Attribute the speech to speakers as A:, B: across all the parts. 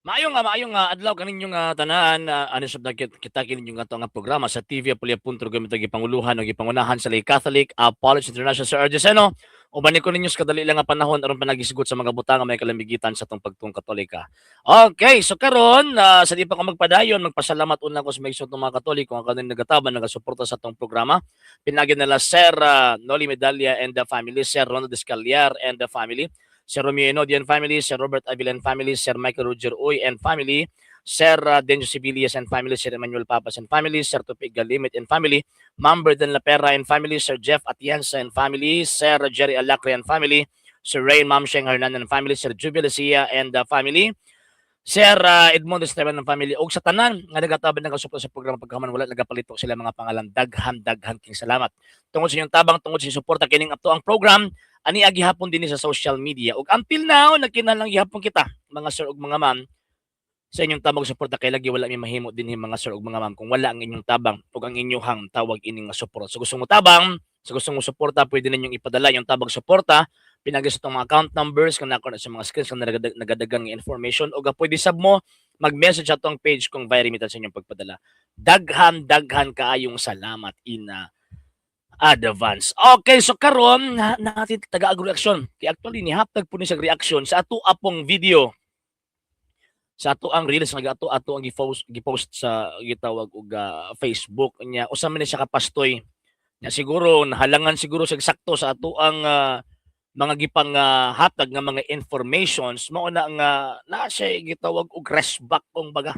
A: Maayong adlaw kaninyo nga tanan, ano sa kita kini nga ato nga programa sa TV Apulia Punto gamit ang gipanguluhan o gipangunahan sa Lay Catholic Apology International, Sir Argeseno. Uban ko ninyo sa kadali lang nga panahon aron panagisgot sa mga butang nga may kalamigitan sa atong pagtuong Katolika. Okay, so karon, sa di pa ko magpadayon, magpasalamat una ko sa mga ng mga Katoliko ang kanang nagataban, nagasuporta sa atong programa. Pinagi nila Sir Noli Medalla and the family, Sir Ronald Escalier and the family, Sir Romeo Enodi and family, Sir Robert Avila and family, Sir Michael Roger Uy and family, Sir Denjo Sibilias and family, Sir Emmanuel Papas and family, Sir Tupig Galimit and family, Ma'am Berden Lapera and family, Sir Jeff Atienza and family, Sir Jerry Alacre and family, Sir Ray Ma'am Sheng Hernan and family, Sir Jubil Lucia and the family, Sir Edmond Esteban and family, ug sa tanan nga nagataban, nagasuporta sa programa pagkaman wala nagapalito sila mga pangalan, daghan daghan king salamat. Tungod sa inyong tabang, tungod sa inyong suporta kining ato ang program ani gihapon dinhi sa social media. Ug until now nagkinahanglan gihapon kita, mga sir ug mga ma'am, sa inyong tabang, suporta, kay lagi wala mi mahimo dinhi, mga sir ug mga ma'am, kung wala ang inyong tabang ug ang inyong tawag ining nga suporta. So gusto mo tabang, sa gusto mo suporta, pwede ninyong ipadala yung tabang, suporta pinagi sa itong mga account numbers kung nako na sa mga screens kung nagadagang information, o pwede sab mo mag-message atong page kung via remittance sa inyong pagpadala. Daghan daghan kaayong salamat in advance. Okay, so karon na natin taga reaksyon. Kay actually nihatag po ni sa reaksyon sa ato apong video, sa ato ang reels nga ato ato ang gipost sa gitawag og Facebook niya. Usa man ni siya ka pastoy nya, siguro nahalangan siguro sa sakto sa ato ang mga gipang hatag nga mga informations, mao na nga naa siya gitawag og resback kung baga.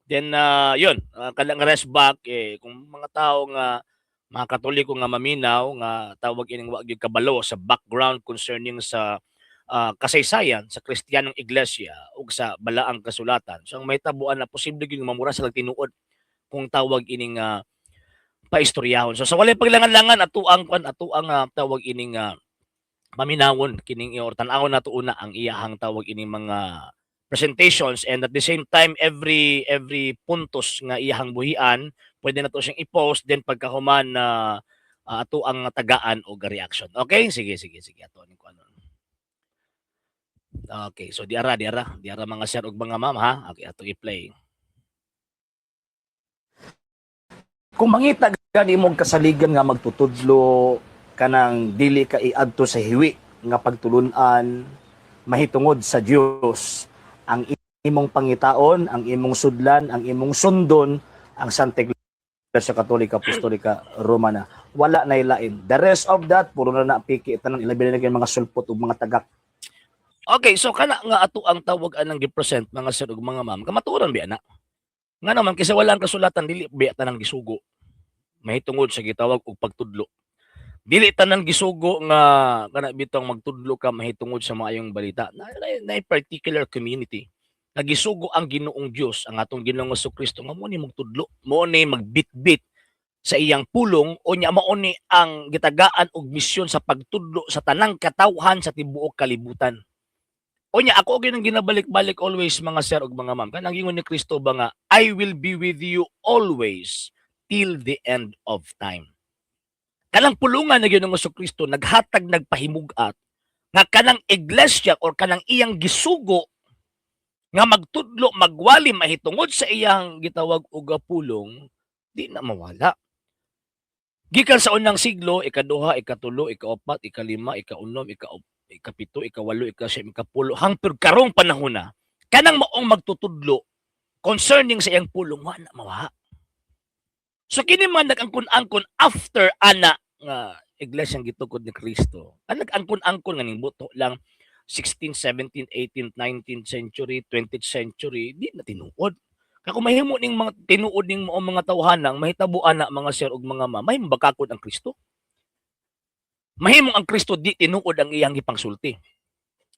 A: Then yun, kanang resback eh, kung mga tao nga mga Katoliko nga maminaw nga tawag ining wa gyud kabalo sa background concerning sa kasaysayan sa Kristiyanong Iglesia ug sa Balaang Kasulatan. So ang mahitabuan na posible gyud mamura sa tinuod kung tawag ining paistoryahon. So sa walay paglangan-langan, ato ang kwan, ato ang tawag ining paminawon kining or tan-awon nato una ang iyahang tawag ining mga presentations, and at the same time every puntos nga iyahang buhian, pwede na to siyang i-post, then pagkahuman na ato ang tagaan og reaction. Okay? Sige, sige, sige, ato ning kuan. Okay, so diara diara diara, mga sir ug mga ma'am, ha. Okay, ato i-play.
B: Kung mangita gani imong kasaligan nga magtutudlo kanang dili ka iadto sa hiwi nga pagtulun-an mahitungod sa Dios, ang imong pangitaon, ang imong sudlan, ang imong sundon, ang Santa Iglesia Katolika Apostolika Romana. Wala na ilain. The rest of that, puro na na piki tanan, ilabi na kay mga sulpot ug mga tagak.
A: Okay, so kana nga ato ang tawag anang gi-present, mga sir ug mga ma'am, kamatuoran biya na. Nga naman kaysa wala ang kasulatan, dili biya tanang gisugo mahitungod sa gitawag og pagtudlo. Dili tanan gisugo nga kana bitong magtudlo ka mahitungod sa maayong balita. Na particular community nga gisugo ang Ginoong Dios, ang atong Ginoong Kristo, nga mo ni magtudlo, mo ni magbitbit sa iyang pulong o nya mao ni ang gitagaan og misyon sa pagtudlo sa tanang katawhan sa tibuok kalibutan. O nya ako gyud ang ginabalik-balik always, mga sir ug mga ma'am. Kanang ingon ni Kristo ba nga, "I will be with you always till the end of time." Kanang pulungan na Ginoong Kristo naghatag, nagpahimugat nga kanang iglesia or kanang iyang gisugo nga magtudlo, magwali mahitungod sa iyang gitawag og pulong, di na mawala. Gikan sa unang siglo, ikaduha, ikatulo, ikaupat, ikalima, ikaunom, ikapito, ikawalo, ikasiyam, ikapulo, hangtod karong panahon na, kanang maong magtutudlo concerning sa iyang pulong, wa na mawa. So kini man nag-angkon-angkon after ana nga iglesia gitukod ni Kristo. Ang nag-angkon-angkon nga ning buto lang 16, 17, 18, 19th century, 20th century, di na tinuod. Kaya kung mahimo ning mga tinuod ning maong mga tawhanang mahitabo ana, mga sir ug mga ma'am, mahimo bakakon ang Kristo. Mahimong ang Kristo di tinuod ang iyang gipangsulti.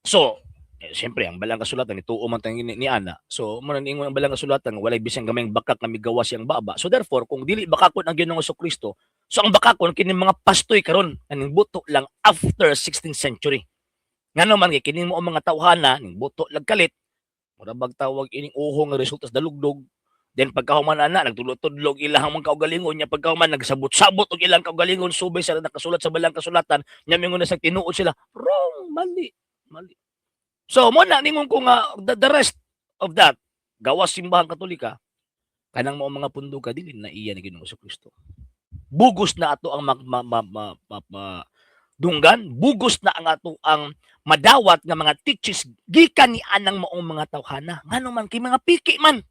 A: So, eh, siyempre ang Balang Kasulatan nituo man tang ni ana. So, mo na niingon ang Balang Kasulatan nga walay bisan gamayng bakak nga migawas iyang baba. So therefore, kung dili bakakon ang Ginoong Kristo, so ang bakakon kini mga pastoy karon aning buto lang after 16th century. Ngano man kay kini mo ang mga tawhana ning buto lag kalit, mura bag tawag ining uho nga resulta sa dalugdog. Then pagkahuman ana nagtudlo-tudlog ilahang mga kaugalingon nya, pagkahuman nagsabot-sabot og ilang kaugalingon subay sa nakasulat sa Balang Kasulatan nya, mingon na sa tinuod sila, wrong, mali, mali. So mo na ningon ko nga the rest of that Gawas Simbahan Katolika, kanang mao mga punduka dili na iya ni Ginoong Kristo. Bugos na ato ang dunggan, bugos na ang ato ang madawat nga mga teachings gikan ni anang maong mga tawhana. Ngano man kay mga piki man.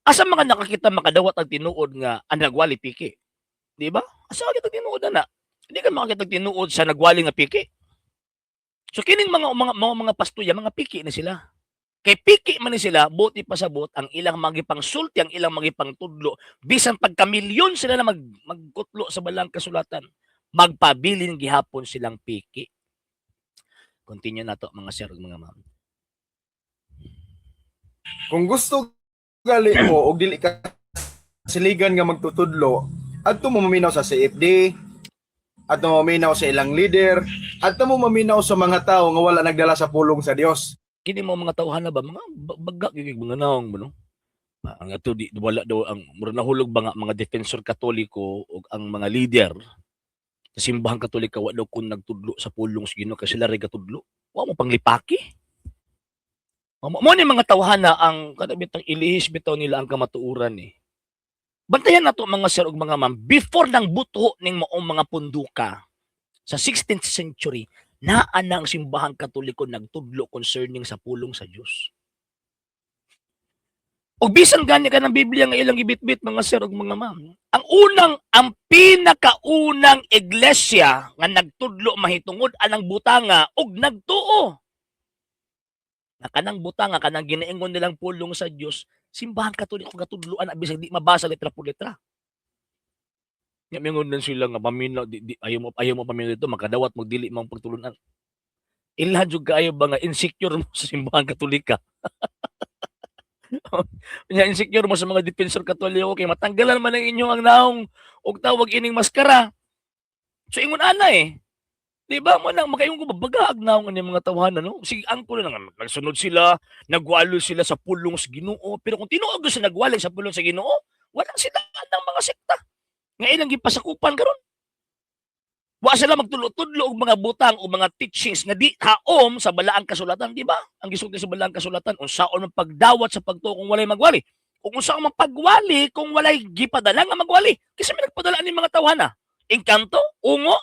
A: Asa mga nakakita makadawat ang tinuod nga ang nagwali piki? Di ba? Asa kita tinuod na? Hindi ka makakita tinuod sa nagwali nga piki. So kining mga pastuya, mga piki na sila. Kay piki man ni sila, buot ipasabot ang ilang magipangsulti, ang ilang magipangtudlo, bisan pagkamilyon sila na magkutlo sa balang kasulatan, magpabilin gihapon silang piki. Continue na to, mga sir ug mga ma'am.
C: Kung gusto gali mo og dili ka siligan nga magtutudlo, adto mo maminaw sa CFD, adto mo maminaw sa ilang leader, adto mo maminaw sa mga tao nga wala nagdala sa pulong sa Dios.
A: Kini mo mga tawhana ba, mga baga gyud mga naong ba, no? Ah, ang ato di wala daw ang mura nahulog ba nga mga defensor Katoliko ug ang mga leader sa Simbahang Katolika wa daw kun nagtudlo sa pulong sa Ginoo kay sila ray gatudlo. Wa mo panglipaki. Mo ni mga tawhana ang kada bitang ilihis bitaw nila ang kamatuoran eh. Bantayan nato, mga sir ug mga ma'am, before nang buto ning maong mga punduka sa 16th century, naa na ang Simbahang Katoliko nagtudlo concerning sa pulong sa Dios. Og bisan gani ka ng Biblia nga ilang gibitbit, mga sir ug mga ma'am. Ang pinakaunang iglesia nga nagtudlo mahitungod anang butanga ug nagtuo na kanang butanga, kanang ginaingon nilang pulong sa Dios, Simbahan Katoliko gatudloan na bisag di mabasa letra por letra. Nya mingon din sila nga paminaw di, ayaw mo paminaw dito makadawat mo dili mo pagtulunan. Ilhan jud kaayo ba nga insecure mo sa Simbahan Katolika. Nya insecure mo sa mga defensor Katoliko kay matanggalan man ang inyong ang naong og tawag ining maskara. So ingon ana eh. Di ba mo nang makaingon ko ba bagaag naong ani mga tawhana, no? Sige, angko na nga nagsunod sila, nagwalo sila sa pulong sa Ginoo, pero kung tinuod sa nagwali sa pulong sa Ginoo, wala sila ng mga sekta nga ilang gipasakupan karon. Wa sila magtudlo-tudlo og mga butang o mga teachings nga di haom sa balaang kasulatan, di ba? Ang gisulti sa balaang kasulatan, unsaon man pagdawat sa pagtuo kung walay magwali? Kung unsaon man pagwali kung walay gipadala nga magwali? Kasi may nagpadala ni mga tawhana. Engkanto, ungo.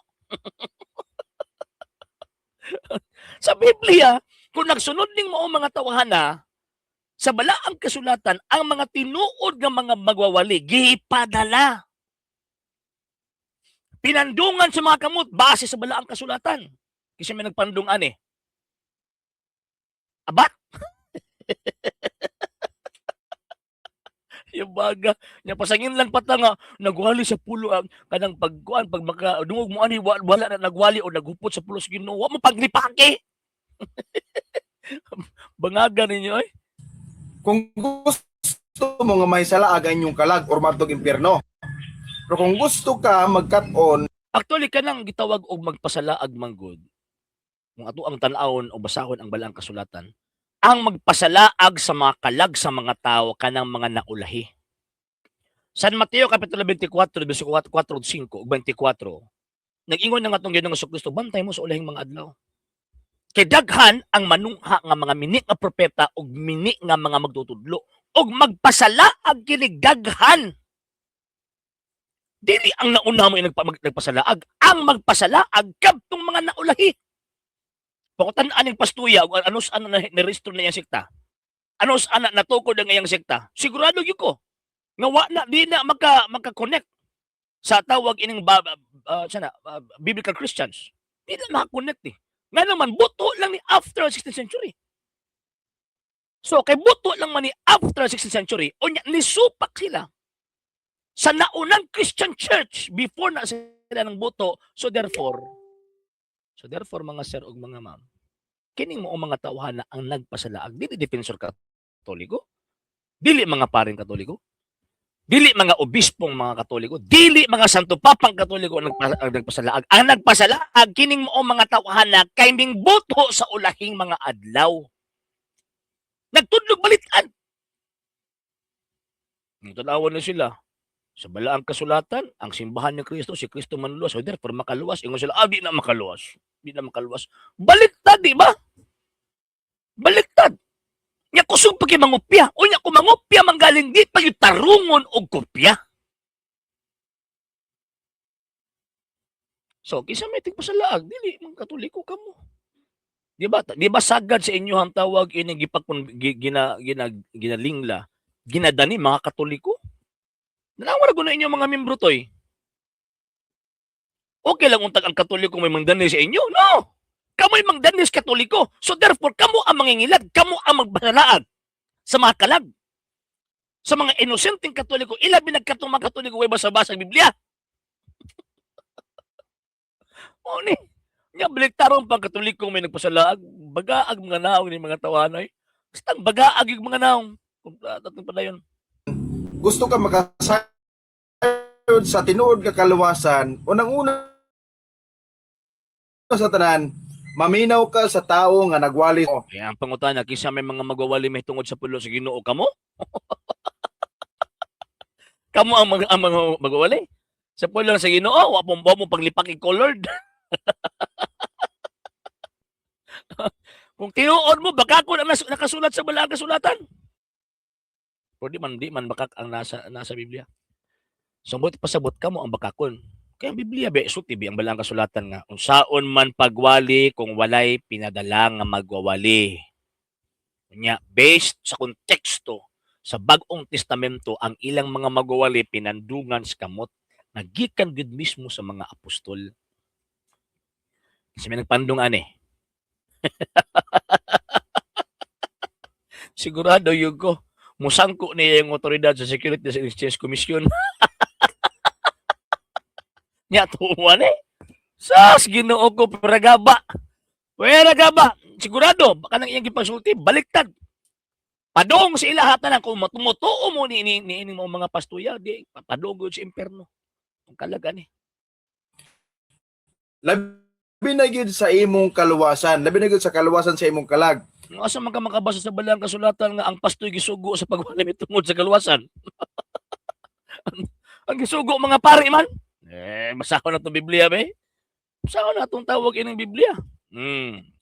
A: Sa Biblia, kung nagsunod ning mao mga tawhana sa balaang kasulatan, ang mga tinuod nga mga magwawali gipadala. Pinandungan sa mga kamot base sa balaang kasulatan. Kasi may nagpandungan eh. Abat? Yung baga, nya pasangin lang pata nga nagwali sa pulo ang kanang pagkuan pag maka dungog mo ani wala na nagwali o naghupot sa pulo sa Ginoo, wa mo paglipake. Bangaga ninyo ay.
C: Kung gusto mo nga may salaag ang inyong kalag or matog impyerno. Pero kung gusto ka magkat-on
A: Actually, kanang gitawag og magpasalaag manggod. Kung ato ang tan-awon o basahon ang balaang kasulatan, ang magpasalaag sa mga kalag sa mga tao kanang mga naulahi. San Mateo kapitulo 24 bersikulo 4 ug 5 ug 24. Nag-ingon na nga atong Ginoong Kristo, bantay mo sa ulahing mga adlaw. Kay daghan ang manungha nga mga mini nga propeta ug mini nga mga magtutudlo ug magpasalaag kini daghan. Dili ang nauna mo yung nagpasalaag, ang magpasalaag kadtong mga naulahi. Pakutan aning pastuya ug ano sa ano na nirehistro na iyang sekta. Ano sa ana natukod ang iyang sekta. Sigurado gyud ko nga wa na di na maka-connect sa tawag ining sana biblical Christians. Di na maka-connect eh. Nga naman buto lang ni after 16th century. So kay buto lang man ni after 16th century, unya nisupak sila sa naunang Christian church before na sila ng buto. So therefore, mga sir ug mga ma'am, kining mo mga tawhana ang nagpasalaag dili defensor Katoliko, dili mga paring Katoliko, dili mga obispong mga Katoliko, dili mga Santo Papang Katoliko ang nagpasalaag. Ang nagpasalaag kining mo mga tawhana kay ming buto sa ulahing mga adlaw. Nagtudlog balitan. Nang na sila sa balaang kasulatan, ang simbahan ni Kristo, si Kristo manluwas, so therefore makaluwas. Ingon sila, ah, di na makaluwas. Di na makaluwas. Baliktad, di ba? Baliktad. Nya kusog pa kay mangopya. Unya kung mangopya manggaling di pa yung tarungon og kopya. So, kinsa may tigpasalaag, dili man Katoliko kamo. Di ba sagad sa inyo ang tawag ini gipakon gina gina ginalingla, ginadani mga Katoliko? Nanawa ra na inyo mga membro toy. Okay lang untag ang Katoliko may mangdani sa inyo? No! Kamo'y mangdani sa Katoliko. So therefore, kamo ang mangingilad, kamo ang magbasalaag sa mga kalag. Sa mga inosenteng Katoliko, ilabi nagkatong mga Katoliko way basa-basa ang Biblia. O ni, nga baliktaron pang Katoliko may nagpasalaag, bagaag mga naong ni mga tawanay. Basta ang bagaag yung mga naong. Kung tatong pala yun.
C: Gusto ka makasayod sa tinuod nga kaluwasan, unang-una sa tanan, maminaw ka sa tao nga nagwali.
A: Kaya ang pangutana, kinsa may mga magwawali may tungod sa pulo sa Ginoo kamo? Kamo ang mga magwawali? Sa pulo sa Ginoo, wa mo paglipak colored. Kung tinuod mo, baka ko ang nakasulat sa balaang kasulatan. Pero di man bakak ang nasa Biblia. So, buti pasabot ka mo ang bakakon. Kaya ang Biblia, be, sulti be, ang balaang kasulatan nga, unsaon man pagwali kung walay pinadala nga magwawali. Nya, based sa konteksto sa Bagong Testamento, ang ilang mga magwawali pinandungan sa kamot nga gikan gud mismo sa mga apostol. Kasi may nagpandong ani. Sigurado yun ko. Musangko niya yung otoridad sa Securities and Exchange Commission. Nya tuwan eh. Sas, Ginoo ko, pwera gaba. Pwera gaba. Sigurado, baka nang iyang gipagsulti, baliktad. Padong sa ilaha tanan kung tumutuo mo ni mga pastuya, di padong gud sa imperno. Ang kalagan eh.
C: Labi na gyud sa imong kaluwasan, labi na gyud sa kaluwasan sa imong kalag.
A: Nga asa man ka makabasa sa balang kasulatan nga ang pastoy gisugo sa pagwali tungod sa kaluwasan? Ang gisugo mga pari man. Eh, basahon na itong Biblia, be. Basahon na itong tawag ining Biblia.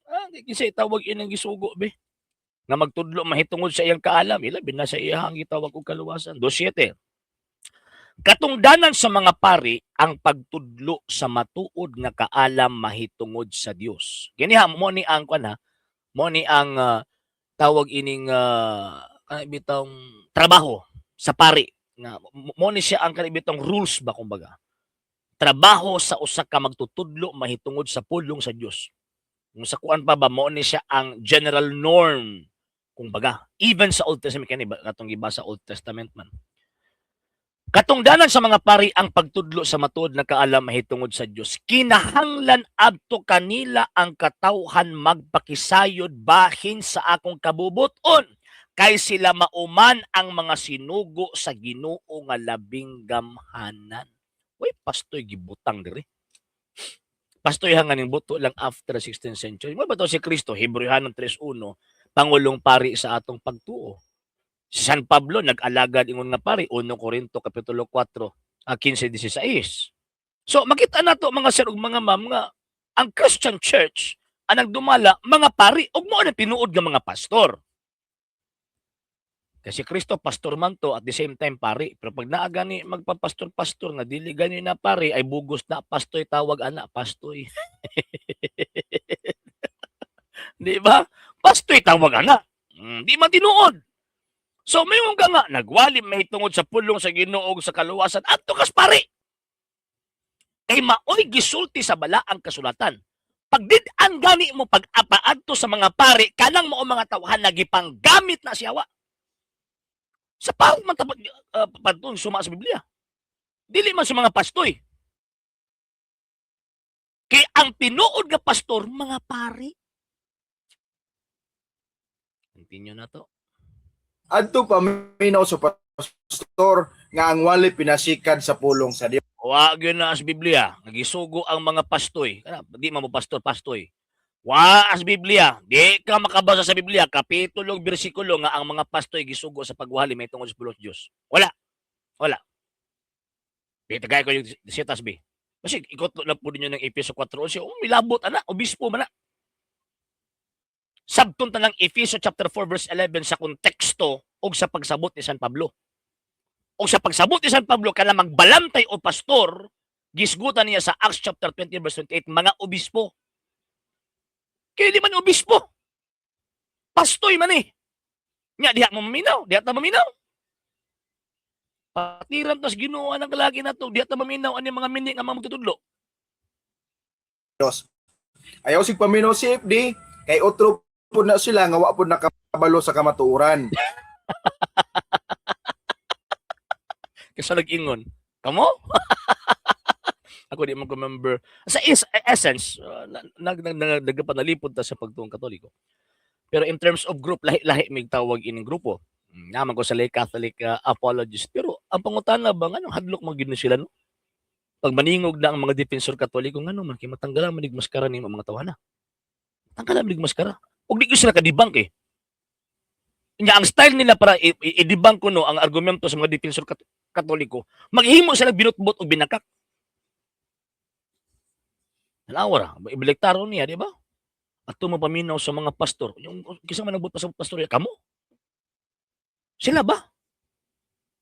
A: Ah, di kinsa tawag ining gisugo, be. Nga magtudlo mahitungod sa iyang kaalam, ilabi na sa iya ang gitawag og kaluwasan. 2:7. Katungdanan sa mga pari ang pagtudlo sa matuod nga kaalam mahitungod sa Dios. Gani ha, mo ni ang kwan ha, mo ni ang tawag ining kanang trabaho sa pari nga mo ni siya ang kanang bitong rules ba kumbaga. Trabaho sa usa ka magtutudlo mahitungod sa pulong sa Dios. Kung sa kuan pa ba, mo ni siya ang general norm kumbaga, even sa Old Testament, kani ba katong gibasa Old Testament man. Katungdanan sa mga pari ang pagtudlo sa matuod na kaalam mahitungod sa Dios. Kinahanglan adto kanila ang katawhan magpakisayod bahin sa akong kabubuton kay sila mauman ang mga sinugo sa Ginoo nga labing gamhanan. Uy, pastoy gibutang diri. Pastoy hanganing buto lang after 16th century. Mo ba to si Kristo? Hebreohanon 3:1, pangulong pari sa atong pagtuo. Si San Pablo nag-alagad ingon nga pari, 1 Corinto kapitulo 4, 15:16. So makita nato, mga sir ug mga ma'am, nga ang Christian Church ang nagdumala mga pari ug mao na tinuod nga mga pastor. Kasi Kristo pastor man to, at the same time pari. Pero pag naa gani magpapastor-pastor nga dili gani na pari ay bugos na pastoy tawag ana, pastoy. Di ba? Pastoy tawag ana. Di man tinuod. So mayon ka nga nagwali may tungod sa pulong sa Ginoo sa kaluwasan, adto kas pari. Kay maoy gisulti sa balaang kasulatan. Pagdid-an gani mo pag-apaadto sa mga pari, kanang mao mga tawhan na gipanggamit na siyawa. Sa pawag man tapad padtong suma sa Biblia. Dili man sa mga pastoy. Kay ang tinuod nga pastor mga pari. Continue na to.
C: Adto paminaw sa pastor nga ang wali pinasikad sa pulong sa Dios.
A: Wa gyud na as Biblia, nagisugo ang mga pastoy. Kana di man mo pastor, pastoy. Wa as Biblia, di ka makabasa sa Biblia kapitulo ug bersikulo nga ang mga pastoy gisugo sa pagwali may tungod sa pulong sa Dios. Wala. Wala. Di tagay ko yung sitas bi. Kasi ikot lang po ninyo ng Efeso 4:11, oh, milabot ana, obispo man na. Sabton ta ng Efeso chapter 4 verse 11 sa konteksto og sa pagsabot ni San Pablo. O sa pagsabot ni San Pablo kana magbalantay o pastor, gisgutan niya sa Acts chapter 20 verse 28 mga obispo. Kaya di man obispo. Pastoy man eh. Nya diha mo maminaw, diha ta maminaw. Patiran tas Ginoo ang kalagi nato, diha ta maminaw ani mga mini nga mga magtutudlo.
C: Dios. Ayaw sig paminaw CFD kay otro pud na sila nga wa pud nakabalo sa kamatuoran.
A: Kasi nag-ingon. Kamo? Ako di man ko member. Sa essence, nag, nag, nag, nagpanalipod ta sa pagtuong Katoliko. Pero in terms of group, lahi-lahi mig tawag ining grupo. Naman ko sa lay Catholic apologist. Pero ang pangutana ba, nganong hadlok man gyud ni sila, no? Pag maningog na ang mga defensor Katoliko, ngano man, kay matanggalan man maskara ni mga tawhana. Tanggalan man maskara. Ug di ko sila ka-debunk eh. Nya ang style nila para i-debunk ko no ang argumento sa mga defensor Katoliko, maghimo sila binutbot og binakak. Tanawa ra, ibaliktaro niya, di ba? Ato mo paminaw sa mga pastor. Yung kinsa man nagbuot pa sa pastor, kamo? Sila ba?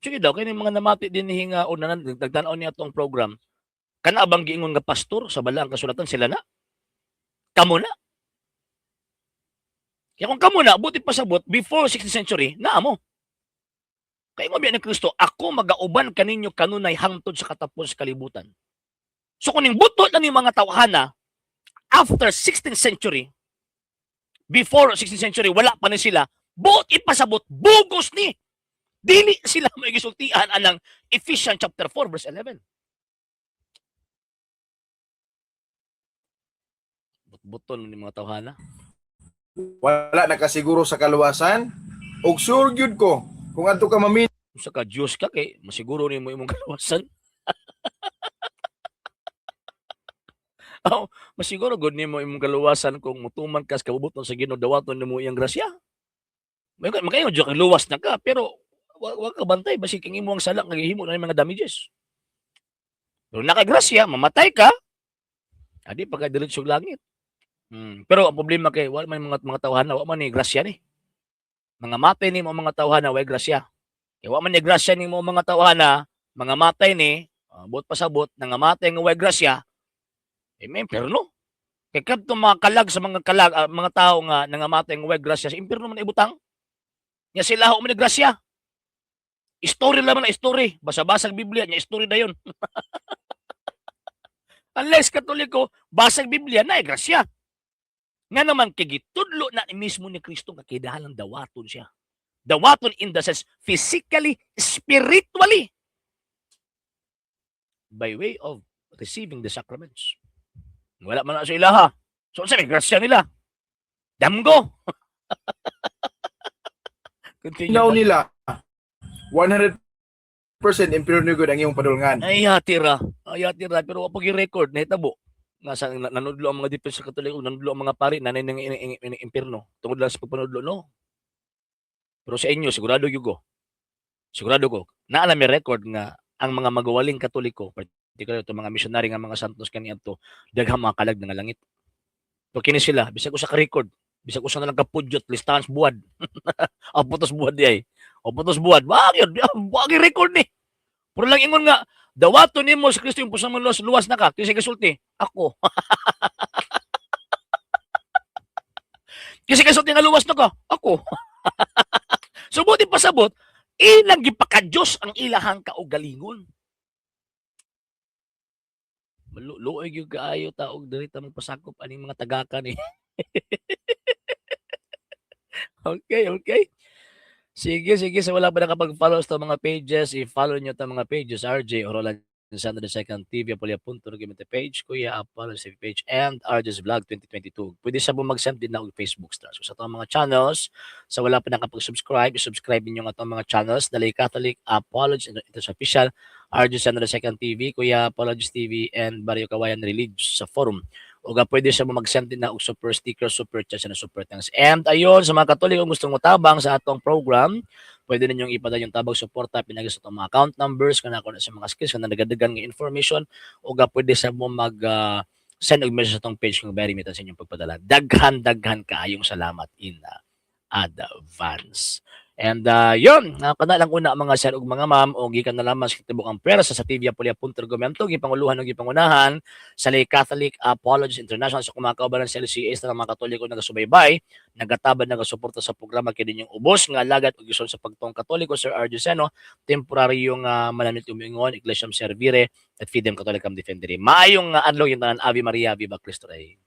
A: Sige daw, kay mga namati din nga o nagtan-aw niya atong program. Kana bang giingon nga pastor sa balaang kasulatan sila na? Kamo na? Kaya kung kamo na, buti pasabot, before 16th century, naa mo. Kaya mo ni Kristo, ako magauban kaninyo kanunay hangtod sa katapos sa kalibutan. So kung ning butot na ni mga tawhana, after 16th century, before 16th century, wala pa ni sila, buot ipasabot, bugos ni. Dili sila may gisultian anang Ephesians chapter 4 verse 11. But-buton ni mga tawhana.
C: Wala nakasiguro sa kaluwasan ug sure gyud ko kung adto ka maminaw
A: Sa ka Diyos ka kay masiguro nimo imong kaluwasan. Oh, masiguro gud nimo imong kaluwasan kung mutuman ka sa kabubuton sa Ginoo, dawaton nimo iyang grasya. May makaingon jud kang luwas na ka pero wa ka bantay basig kang imong sala nga gihimo na mga damages. Pero nakagrasya, mamatay ka, adi pa ka diretso langit. Pero ang problema kay wala man mga tawhana, wa man ni grasya ni. Mga matay ni mo mga tawhana way grasya. Kay wa man ni grasya nimo mga tawhana, mga matay ni, buot pasabot, nangamatay nga way grasya, eh may impierno. Kay kadto mga kalag sa mga kalag, mga tao nga nangamatay nga way grasya, sa impierno man ibutang. Nya sila ho man ni grasya. Story lang man na story. Basa-basag Biblia, nya story na yun. Unless Katoliko, basag Biblia na grasya. Nga naman kay gitudlo na mismo ni Kristo nga kinahanglan dawaton siya. Dawaton in the sense physically, spiritually, by way of receiving the sacraments. Wala man na sa ilaha. So unsa may grasya nila? Damgo. Continue.
C: nila 100% impierno gyud ang imong padulngan.
A: Ay, hatira. Ay, hatira. Pero wa pag record nahitabo. Nga sa nanudlo ang mga defense sa Katoliko, nanudlo ang mga pari, nanay ng impierno. Tungod lang sa pagpanudlo, no? Pero sa inyo, sigurado gyud ko. Sigurado ko. Naa may record nga ang mga magawaling Katoliko, particular itong mga missionary nga mga santos kaniadto, daghang mga kalag nga langit. So kini sila, bisag usa ka record, bisag usa na lang ka pudyot, listahan sa buwad. Ang putos buwad di ay. O putos buwad, wag yun, wag yung record ni. Pero lang ingon nga, dawaton nimo sa Kristo yung pusang luwas, luwas na ka. Kasi kasulti, ako. Kasi kasulti nga luwas na ka, ako. So buti pasabot, ilang gipaka-Diyos ang ilahang kaugalingon. Luoy gyud kaayo taog diri ta magpasakop aning mga tagakan eh. Okay. Sige, sige. Sa wala pa nakapag-follow sa mga pages, i-follow nyo itong mga pages. RJ Orolan Sandra the Second TV, Apolia Punto, Argumente page, Kuya Apollo TV page, and RJ's Vlog 2022. Pwede sa mag-send din na og Facebook stars. So, sa itong mga channels, sa wala pa nakapag-subscribe, i-subscribe ninyo ang atong mga channels, Dalay Catholic, Apology, ito sa official, RJ Sandra the Second TV, Kuya Apologies TV, and Barrio Kawayan Religious sa forum. O ga pwede siya mag-send din na og super sticker, super chat, na super thanks. And ayun, sa mga Katoliko gustong motabang sa atong program, pwede ninyong ipadala yung tabang suporta pinagi sa atong mga account numbers kana na sa mga skills kana nagadagan nga information o ga pwede sa mo mag Send og message sa atong page kung very sa inyong pagpadala. Daghan daghan kaayong salamat in advance. And yun, kana lang una, mga sir ug mga ma'am, o gikan na lamang sa Tibok ang Pwersa sa TV Apulia Argumento, gipanguluhan ug gipangunahan sa Lay Catholic Apologists International, sa kumakauban sa LCS na mga Katoliko nagasubaybay, nagatabad, nagasuporta sa programa, kini inyong ubos nga alagad ug gison sa pagtuong Katoliko, Sir Arjo Seno, temporaryong manamit umingon, Ecclesiam Servire, et Fidem Catholicam Defendere. Maayong adlaw yung tanan. Ave Maria, Viva Cristo Rey.